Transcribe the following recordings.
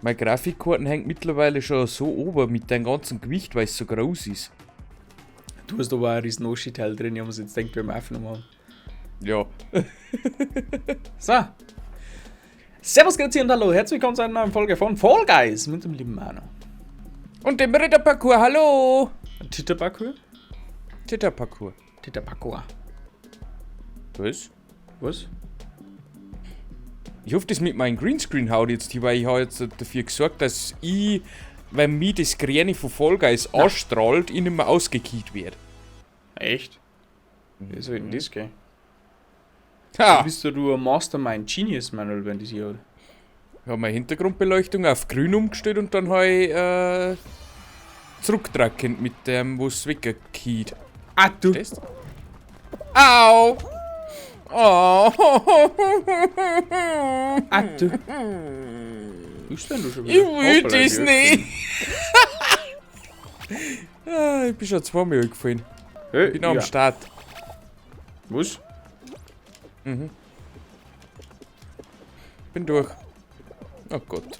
Meine Grafikkarten hängt mittlerweile schon so ober mit deinem ganzen Gewicht, weil es so groß ist. Du hast aber auch ein riesen Oschi-Teil drin, ich hab mir jetzt gedacht, wenn wir aufgenommen haben. Ja. So. Servus, Grüezi und hallo. Herzlich willkommen zu einer neuen Folge von Fall Guys mit dem lieben Manu. Und dem Ritterparcours, hallo! Titterparcours? Titterparcours. Titterparcours. Was? Was? Ich hoffe, das mit meinem Greenscreen haut jetzt hier, weil ich habe jetzt dafür gesorgt, dass ich, wenn mich das Grüne von Fall Guys anstrahlt, ich nicht mehr ausgekeyt werde. Echt? Wie soll denn das gehen? Ha! Bist du ein Mastermind Genius, Manuel, wenn das hier hat? Ich habe meine Hintergrundbeleuchtung auf grün umgestellt und dann habe ich zurücktracken mit dem, wo es weggekeyt. Ah, du! Verstehst? Au! Oh. Ah, du! Bist denn du schon wieder? Ich will Hoppala, das die nicht! Ah, ich bin schon zweimal angefallen. Hey, Bin am ja. Start. Was? Mhm. Bin durch. Oh Gott.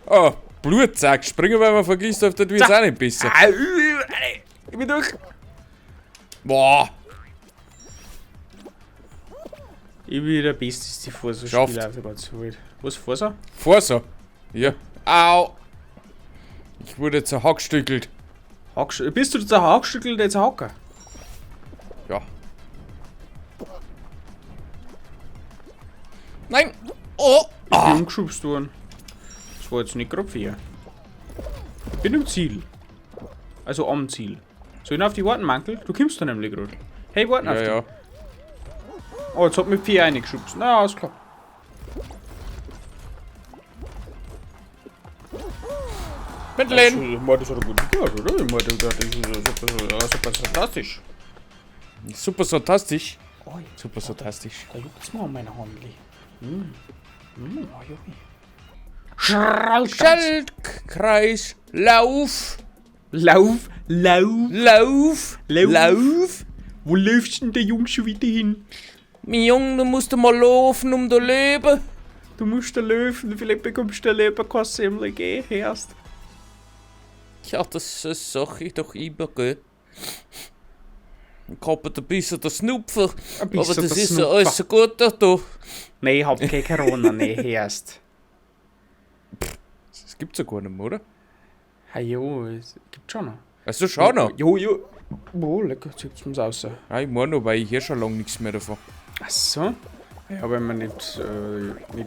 Oh, Blutsack. Springen, weil man vergisst, auf der wird's auch nicht besser. Ah, ich bin durch! Boah. Ich bin der Beste, ist die Forsa Schafft. Spiele auf der ganzen Welt. Was, Forsa? Forsa. Ja. Au. Ich wurde zerhackstückelt. Bist du zerhackstückelt, der Zerhacker? Ja. Nein! Oh! Ich bin umgeschubst worden. Das war jetzt nicht grad fair. Ich bin im Ziel. Also am Ziel. Soll ich noch auf die warten, Mankel? Du kommst da nämlich grad. Hey, warten auf Ja, dich. ja. Oh, jetzt hat mich 4 reingeschubst. Na, alles klar. Madeleine! Also, das hat er gut gehört, oder? Ich meine, das ist super, super fantastisch. Super fantastisch. Oi, Super fantastisch. da juckt's mir an meiner Handli. Mm. Mm, oi, oi. Schaltkreis. Schaltkreis, Lauf! Lauf, lauf, Lauf! Lauf. Lauf! Wo läufst denn der Junge schon wieder hin? Mein Junge, du musst mal laufen, um zu leben. Du musst da laufen, vielleicht bekommst du Leberkassemmel, geh, erst. Ja, das sag ich doch immer, gell? Ich hab ein bisschen der Schnupfen, Ein bisschen aber das der ist ja Schnupfen. alles so gut da. Nee, ich hab kein Corona, nee, erst. Das gibt's ja gar nicht mehr, oder? Hey, jo, es gibt schon noch. Also schau noch. Jo, jo. Oh, lecker, jetzt gibt's mir's raus. Ja, ich mein noch, weil ich hier schon lange nichts mehr davon. Ach so. Ja, wenn man nicht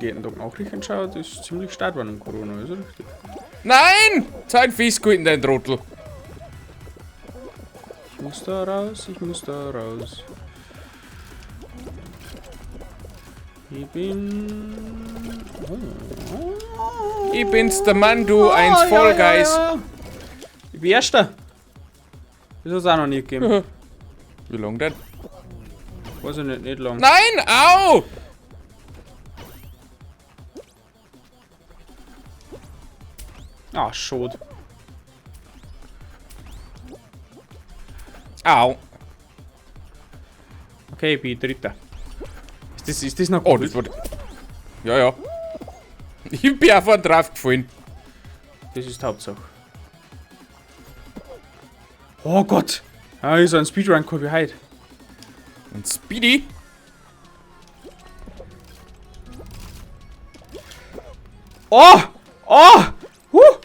jeden Tag Nachrichten schaut, ist ziemlich stark geworden um Corona, ist richtig. Nein! Zeig festgehalten, dein Trottel. Ich muss da raus, ich muss da raus. Ich bin... Oh. Ich bin's, der Mann, du, eins Ah, Fall ja, ja, Guys. ja. Ich bin Erster. Das hat's auch noch nie gegeben. Wie lang denn? Weiß ich nicht, nicht lang. Nein! Au! Ah, schade. Au! Okay, ich bin Dritter. Ist das noch Oh, gut? das war... Ja, ja. Ich bin einfach drauf gefallen. Das ist die Hauptsache. Oh Gott! Ah, ist ein Speedrun gehabt wie heute. Und Speedy? Oh! Oh! Huh!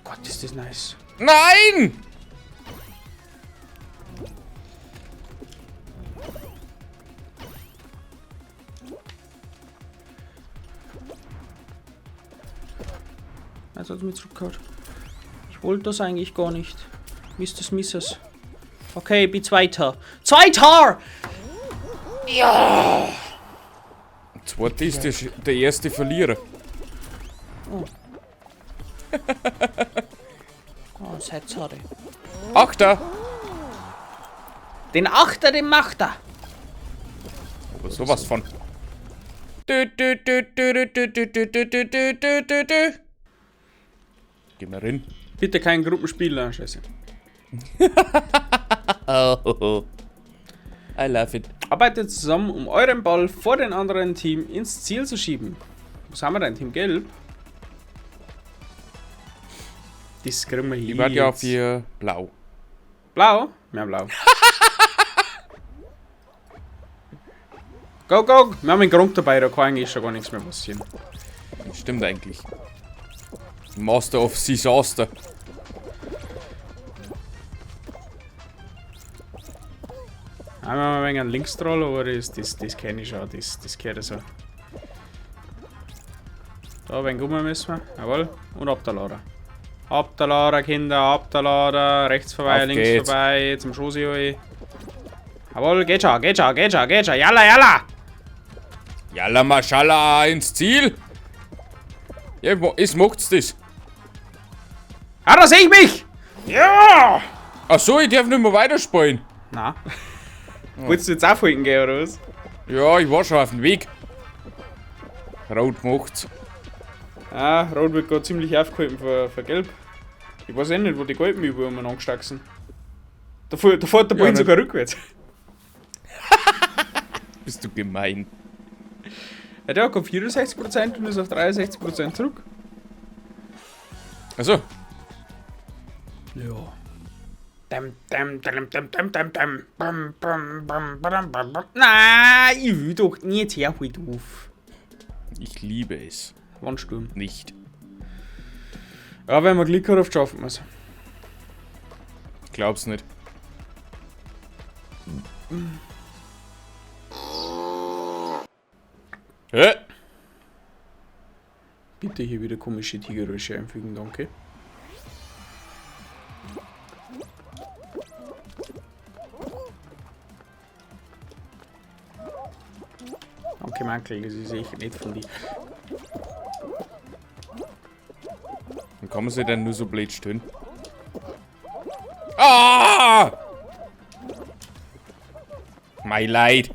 Gott, ist das nice. Nein! Also hat mich zurückgehauen. Ich wollte das eigentlich gar nicht. Mr. Misses. Okay, ich bin Zweiter. Zweiter! Ja! Zweiter ist der erste Verlierer. Oh. Oh, seid sorry. Achter! Den Achter, den macht er! Aber sowas von. Du, du, du, du, du, du, du, du, du, du, du, du, du. Geh mal rein. Bitte kein Gruppenspieler, scheiße. Oh. I love it. Arbeitet zusammen, um euren Ball vor den anderen Team ins Ziel zu schieben. Was haben wir denn? Team Gelb? Das kriegen wir hier. Ich warte ja auf ihr Blau. Blau? Wir haben Blau. Go, go! Wir haben einen Grund dabei, da kann eigentlich schon gar nichts mehr passieren. Stimmt eigentlich. Master of Disaster. Ja, wir haben ein wenig einen Linkstroll, aber das kenne ich schon, das gehört ja so. Da, ein wenig rum müssen wir. Jawohl. Und ab der Lader. Ab der Lader, Kinder, ab der Lader. Rechts vorbei, Auf links geht's. vorbei, zum Schosi. Oi. Jawohl, geht schon, geht schon, geht schon, geht schon. Jalla, jalla! Jalla, Maschallah, ins Ziel! Ja, es macht's das. Ah, da seh ich mich! Ja! Ach so, ich darf nicht mehr weiterspielen. Na. Wolltest du jetzt auch folgen gehen, oder was? Ja, ich war schon auf dem Weg. Rot macht's. Ah, Rot wird gerade ziemlich aufgehalten für Gelb. Ich weiß eh nicht, wo die Gelben überall umeinander gestackt sind. Da fährt der Ja, Bullen nicht. sogar rückwärts. Bist du gemein. Ja, der hat gerade 64% und ist auf 63% zurück. Ach so. Ja. Dam, dam, dam, dam, dam, dam, dam. Bam, bam, bam, bam, bam, bam. Na, ich will doch nicht her, halt auf. Ich liebe es. Wandsturm. Nicht. Ja, wenn man Glück hat, schaffen wir's. Glaub's nicht. Hä? Bitte hier wieder komische Tiergeräusche einfügen, danke. Danke, Mankel, das ist echt nett von dir. Dann kann man sich denn nur so blöd stellen. Ah! My leid.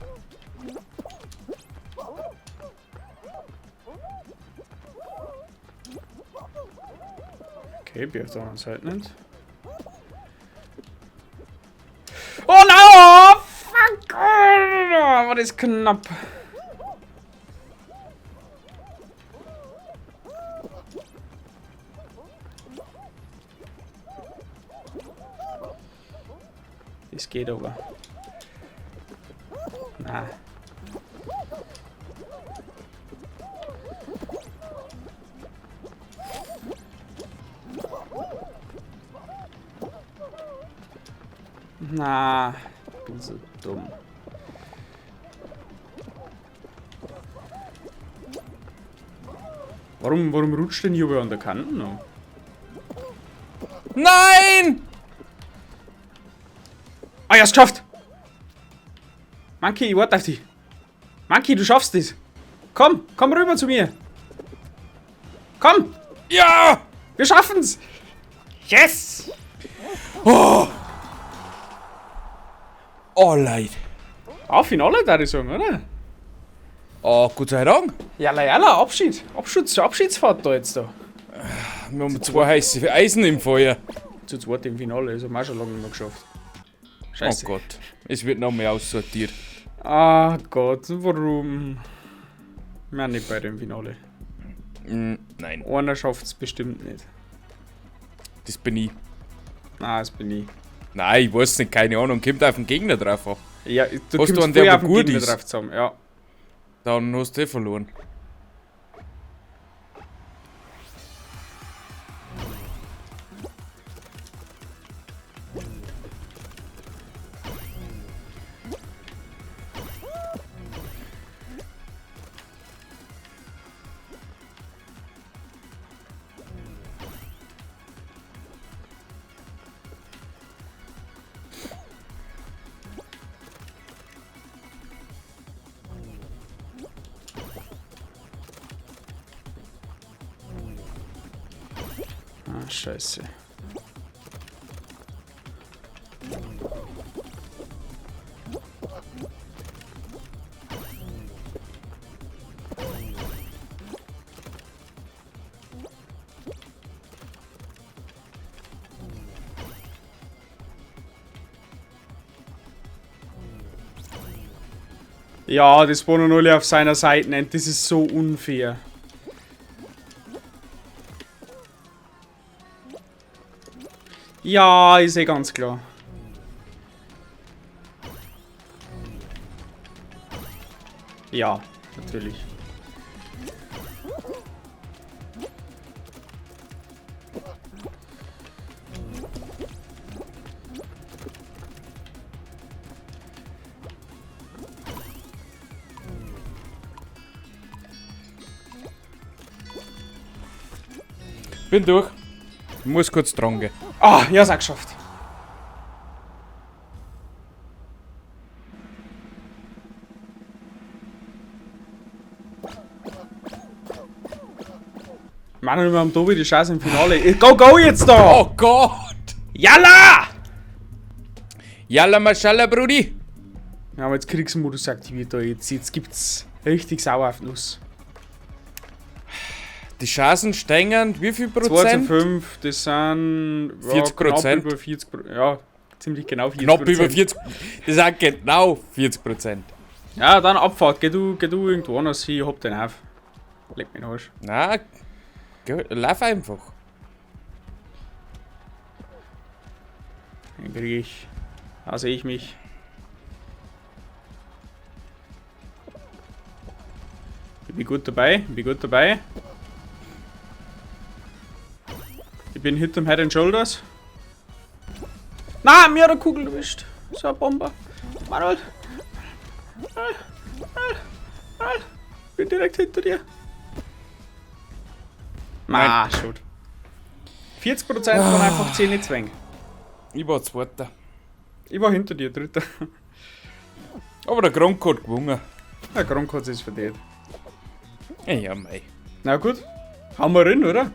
Okay, bin auf der anderen Seite nicht. Oh no! Fuck! Oh, war das knapp. Das geht aber. Na. Na, ich bin so dumm. Warum rutscht denn hier über an der Kante noch? Nein! Ah, ich hab's geschafft! Monkey, ich warte auf dich. Monkey, du schaffst das. Komm, komm rüber zu mir. Komm! Ja! Wir schaffen's! Yes! Oh! Oh, leid. Auf Finale, da ich sagen, oder? Oh, Gott sei Dank. Jalla, jalla, Abschied. Abschiedsfahrt da jetzt da. Wir haben zwei heiße Eisen im Feuer. Zu zweit im Finale, das haben wir auch schon lange nicht mehr geschafft. Scheiße. Oh Gott, es wird noch mehr aussortiert. Ah Gott, warum? Wir sind nicht bei dem Finale. Nein. Einer schafft's bestimmt nicht. Das bin ich. Nein, das bin ich. Nein, ich weiß nicht, keine Ahnung. Kommt auf den Gegner drauf an. Ja, du Hast du kommst einen, der voll aber auf den gut Gegner ist? drauf zusammen, ja. Dann hast du eh verloren. Ah, scheiße. Ja, das war noch alle auf seiner Seite. Das ist so unfair. Ja, ist eh ganz klar. Ja, natürlich. Bin durch. Muss kurz dran gehen. Ah, ich hab's auch geschafft. Mann, wir haben Tobi die Chance im Finale. Go, go jetzt da! Oh Gott! Jalla! Yalla Mashallah, Brudi! Ja, aber jetzt Kriegsmodus aktiviert da. Jetzt gibt's richtig sauer auf die Nuss. Die Chancen steigen wie viel 2 zu Prozent? 5, das sind ja, 40%. Knapp über 40, ja, ziemlich genau 40%. Knapp über 40. Das sind genau 40%. Ja, dann Abfahrt. Geh du irgendwo anders hin, ich hab den auf. Leck mich in den Arsch. Na, lauf einfach. Den krieg ich. Da sehe ich mich. Ich bin gut dabei, ich bin gut dabei. Ich bin hinterm Head and Shoulders. Na, mir hat eine Kugel erwischt. So ein Bomber. Manuel. Manuel. Manuel. Manuel. Bin direkt hinter dir. Na, schon. 40% waren einfach 10 Zwänge. Ich war Zweiter. Ich war hinter dir, Dritter. Aber der Gronk hat gewonnen. Der Gronk hat es verdient. Ja, mei. Na gut, hauen wir rein, oder?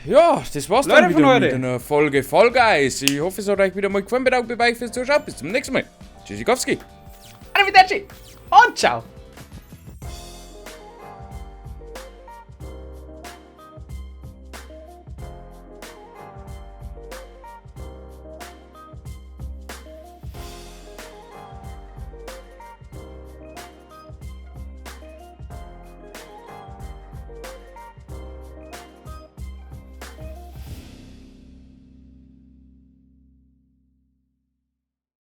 Ja, das war's Leute dann von wieder heute. mit einer Folge Fall Guys. Ich hoffe, es hat euch wieder mal gefallen. Bedanke mich bei euch fürs Zuschauen. Bis zum nächsten Mal. Tschüssikowski. Arrivederci und ciao.